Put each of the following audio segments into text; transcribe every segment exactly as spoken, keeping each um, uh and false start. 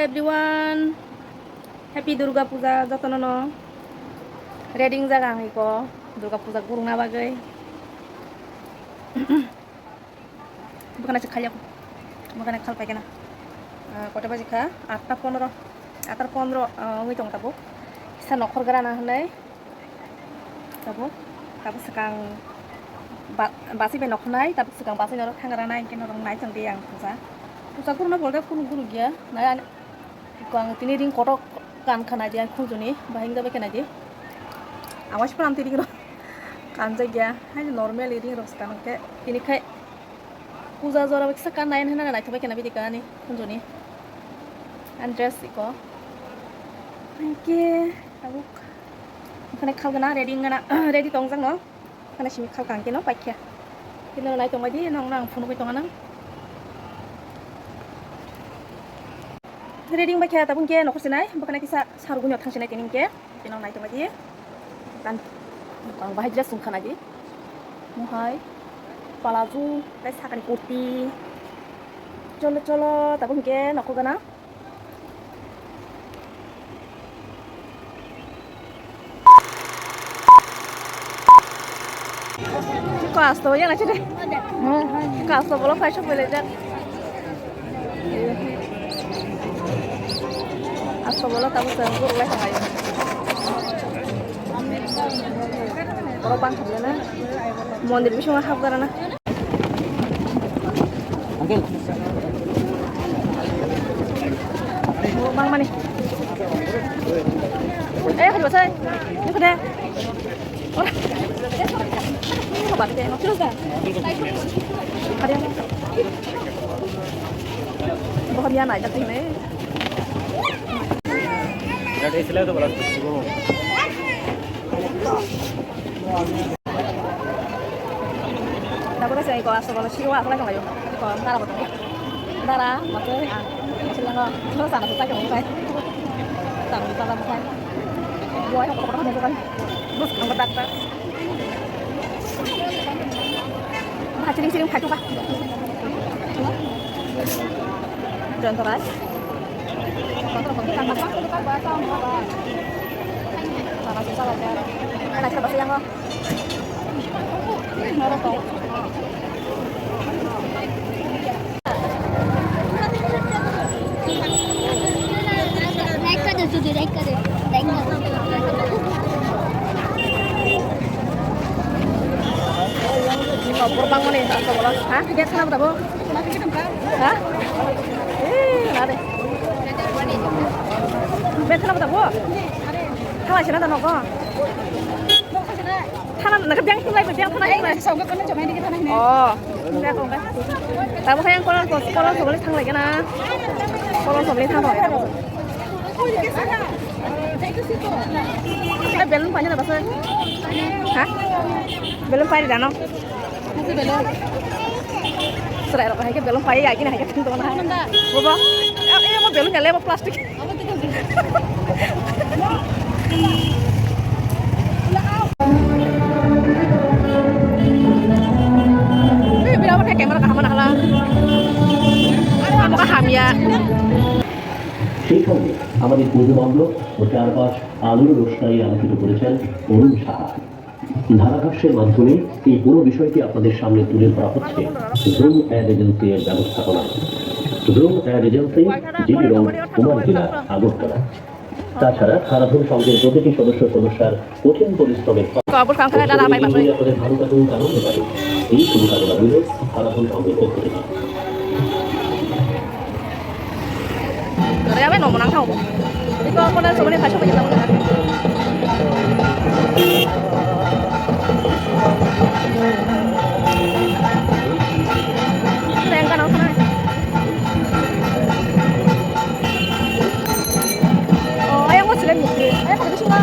Everyone, happy Durga Puja jotono no. Ready wngjaga ang iko Durga Puja gurungna bagwi. Bwkhana se khalyako. Bwkhana khal paikana. Ah, kota baji kha? Atta pondro. Atta pondro, ah, wngwi tong tabuk. Kisa nokhor grana hwnwi. Tabuk, tabuk swkang ba-, basi bai nokhnai, tabuk swkang basi norok thang rana, hinkhe norok nai chang di ang puja. Puja guruna bolde kunu guru giya. Nai ani, ko ang tini ring kotok kan khana di ang khunjuni, bahing jabai khana di. Awas pram tini ring ro kan jagya, hai normal ring ro swkang khe tini khai. Puja jora bai kisa kan nai hwnna naithok bai khena bidi kani khunjoni. Ang dress iko. Hinkhe tabuk. Bwkhana khal gana ready wngana ready tongjak no. Bwkhana simi khal kang keno paikha. Keno nai tongbai di nong nang phunugwi tonganang. Ready wngbai kha tabuk hinkhe nokhor sinai bwkhana kisa sarugwi no thang sinai tini hinkhe. Tino nai tongma di. Kan, ang bahai dress sung khana di. Mohai, palazzo, tai sakani kurti. Cholo, cholo, tabuk hinkhe nokho gana. Ko asto yang aja deh. Ko asto bolo khai sok bele jak. Asto bolo tabuk chwng gurulai tonglaio. Oro bangkha na. Mondir bisingo hapgara na. Uncle. Bangmani. Eh, hoi bosai. Nukho de. Ora. Nukho bate. Nukho da. Ada. Bohong ya naik tapi ni. Ada istilah tu berarti. Tabuk kaisa iko aswk bono siro aswk lai tonglaio. Iko dara bo tongo. Dara, matwi, ang. Aswk lango. Chwla sana swk chai tongo khai. Tamo tala bo khai. Buai hokor hokor hokor khai. Bus ang berdak tak. Bah, chiring chiring khai tongkha. Jontorai. Sana swk chalaikha. Ana khe basa yango. Bangmani, ha? Gas khana bo tabo? Ha? Eh, na de. Gas khana bo tabo? Thala sina da nogo. Thana nang biang thumlai biang thana hinlai. Sa ko kana jamai dikhe thana hinai. Oh, hinga ko ka. Tabo hayang kolor ko kolor ko bole thanglai kana. Kolor ko bole thang. Eh, balloon paina da basa. Ha? Balloon pai da no. Serai rok hai ke balloon pai ya gini hai ke thung tong na. Bobo. Eh, mo balloon ya le mo plastic. Bira bothe camera kaham na hala. Amo kaham ya. সেই সঙ্গে আমাদের পূর্বমণ্ডপ ও চারপাশ আলোর রোশনাইয়ে আলোকিত করেছেন অরুণ সাহা। ধারাভাষ্যের মাধ্যমে এই পুরো বিষয়টি আপনাদের সামনে তুলে ধরা হচ্ছে জুম অ্যাড এজেন্সি এর ব্যবস্থাপনায়। Zoom ad agency, GB road, Kumartila, Agartala. তাছাড়া সারাধন সংঘের প্রতিটি সদস্য সদস্যার কঠিন পরিশ্রমের ফল। Kabur kang khe dara bai bagwi. আপনাদের ভালো কাজের কারণ হতে পারে। এই শুভকামনা রইল সারাধন সংঘের পক্ষ থেকে। Ore abe no monang thang. Iko kono soboni phai soboni thang. Rengka nang thang. Oh, ayang mo sila ni. Ayang mo sila.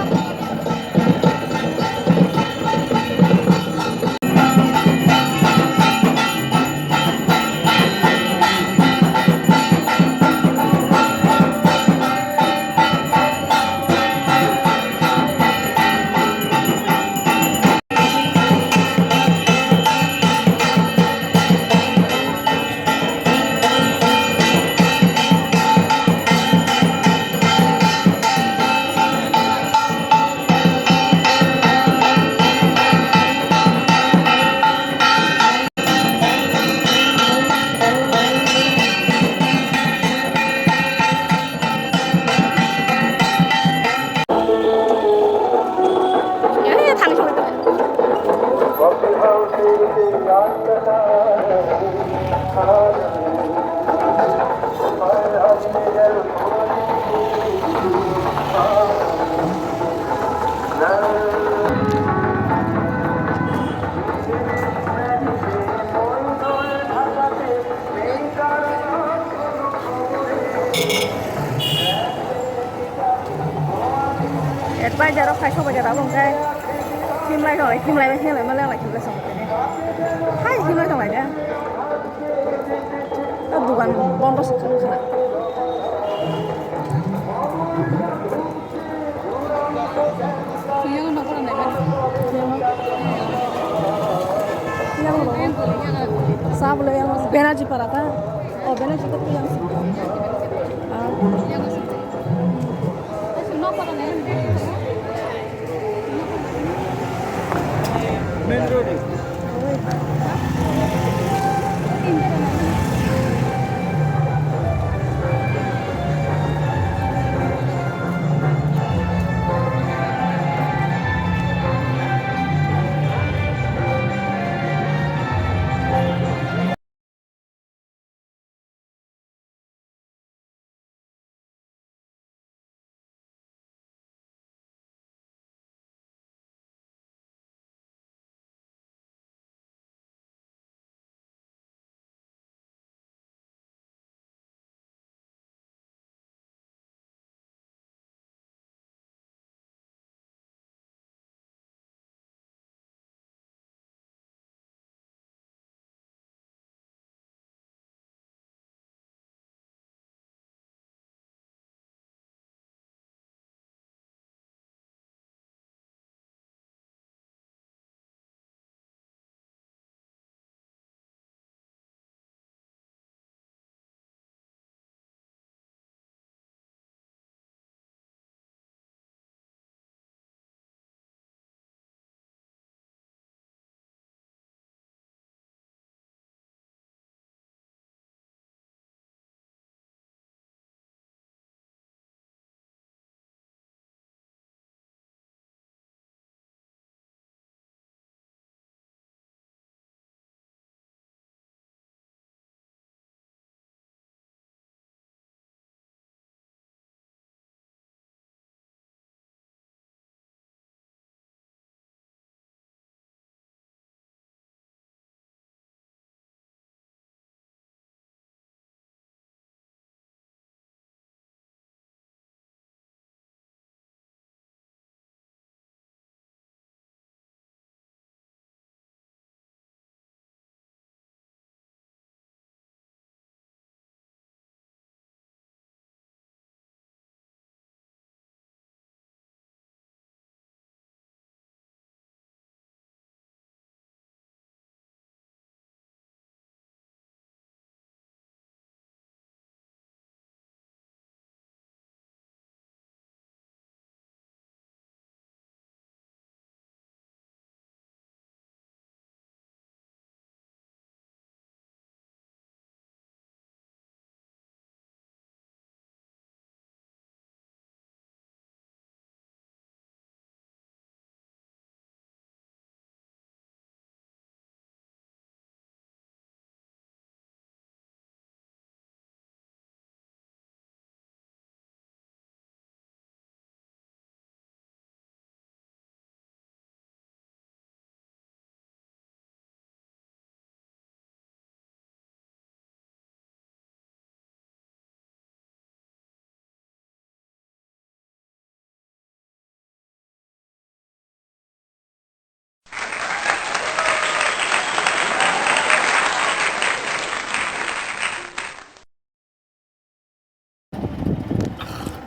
Advisor rok khai sobai jora bo hwnkhe himlai rok himlai bai himlai ma lenglai himlai song hai himlai tong lai da. O dugan bondo se khana khana. Yang no pura nai. Yang no. Sa bole yang Benaji para ta. Oh, Benaji to yang. Ah. Main road.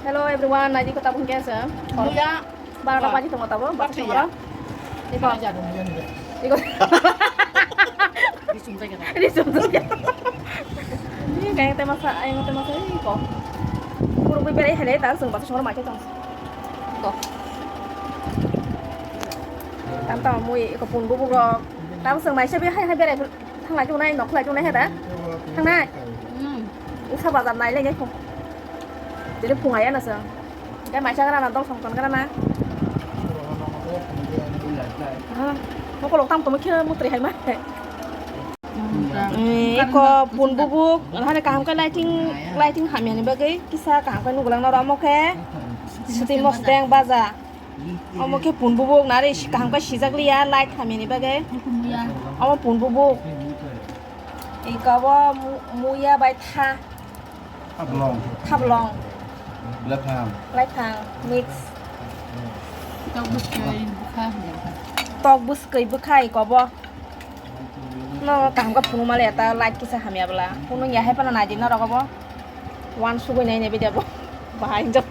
Hello everyone, naidi ko tabuk hwnkhe se. Muya. Barota baji tongo tabuk, baji tongo. Iko. Muya jago, muya, muya. Iko. Risum jaga. Risum jaga. Ni kaya tema sa, ayo tema sa, iko. Puro bui berai hele ta, sung baji sung ma ke tong. Iko. Tam tam mui iko pun bubu rok. Tam sung mai se be hai hai berai. Thanglai chungnai, nok khlai chungnai heda. Thangnai. Hmm. Usa bazar nai lai nai phung. Jadi phung aya na sa. Kai mai sa gara na dong song ton gara na. Ha. Mo kolok tam to mo khe mo tri hai ma. Eko pun bubuk, hani kaham khe lighting, lighting hamyani bagwi kisa kaham khe nugulang noro omo khe sutwi mosdeng baja. Omo khe pun bubuk nari kaham khe sijak liya light hamyani bagwi. Omo pun bubuk. Eko bo mu-, muya bai tha. Thablong. Thablong. Lephang. Lephang mix. Tok bwskwi bwkha. Tok bwskwi bwkha eko bo. No, kaham khe phunuk male ta light kisa hamya bwla. Phunuk ya hai phano naidi norok bo. Wan sugui nai nai bidi bo. Bahai jok.